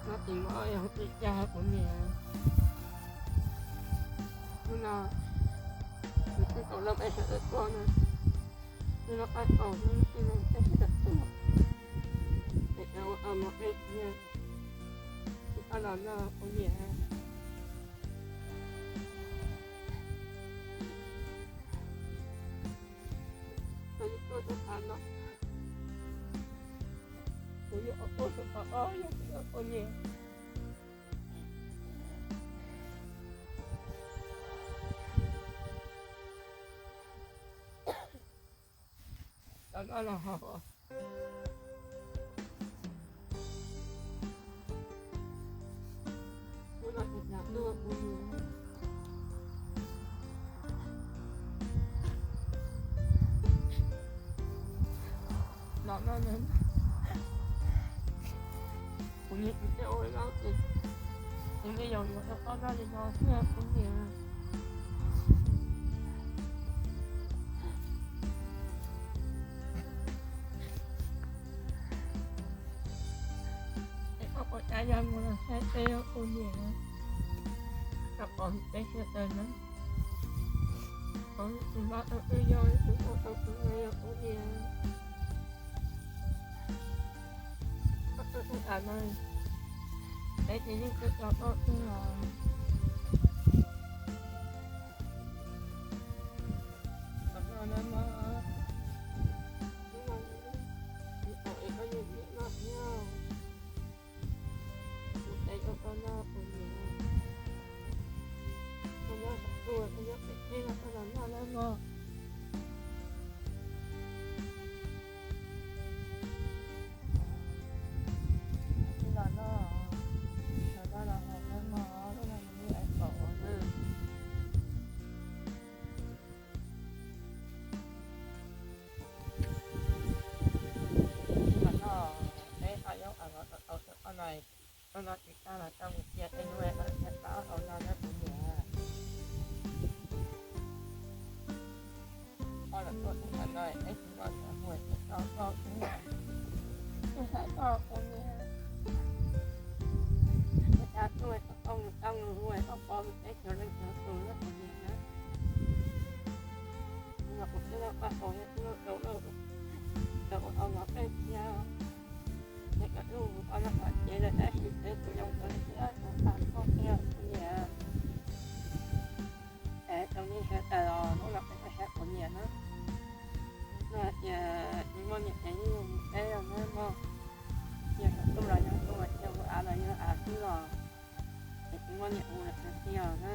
No tsis mob yog ua cas kuv niam. Hnub no kuv twb tau lub peb sawv daws tuaj no, hnub no pab tau hnub twg no peb sawv daws tuaj, es ua ua mov peb tiag, tsis pab los noj kuv niam. Kuv yuav tuaj tus qab no, kuv yuav tuaj tus qab no, yog kuv yuav ua niam. Tau noj los haus. Kuv los tsis tau tuaj kuv niam. Los noj noj, kuv niam tsis txawj ua zaub ces kuv niam yuav yuav tau noj li no xwb kuv niam. Es koj puas cas yog mus los saib peb kuv niam, koj pom peb sawv daws na. Kuv tus hlob tau wb yog tus hlob tau tus no yog kuv niam. Koj tau tus av no, peb ces yeej tau tau koj twg los. Hnub no na mog, hnub no kuv tau es koj yeej noj thiab. Kuv tau tau noj kuv niam. Koj nyob saum tuaj, koj nyob pem teb no koj los noj na mog. Tsis los noj, los noj los haus na mog, lub no yog lub av kaum na. Tsis los noj, peb ho yuav av los tau tau koj no, koj no tsis tau los tau mus cia peb hnub peb tau tau no na kuv niam. no peb tsis muaj niam hu ces tau koj xwb na. Tsis hais koj kuv niam, ua cas tuaj tau nws tau nws hu koj pom nws peb cov leej cov tus na kuv niam na. Los kuv twb los pab hauv yog twb los rau lawm, rau ua tau los peb thiab. Ces kom lub mus qhov loj qhov cev lawm tab sis peb kuv zoo rau thiab kuv pab koj thiab kuv niam. Es rau nej sawv daws los lub los peb pab hauv kuv niam na. No hais tias tsis muaj niam ces yeej yog mus teb los na mog. Yog yog tub los yog tub, yog ua av los yog av xwb los, ces tsis muaj niam hu lawm tiag tiag os na.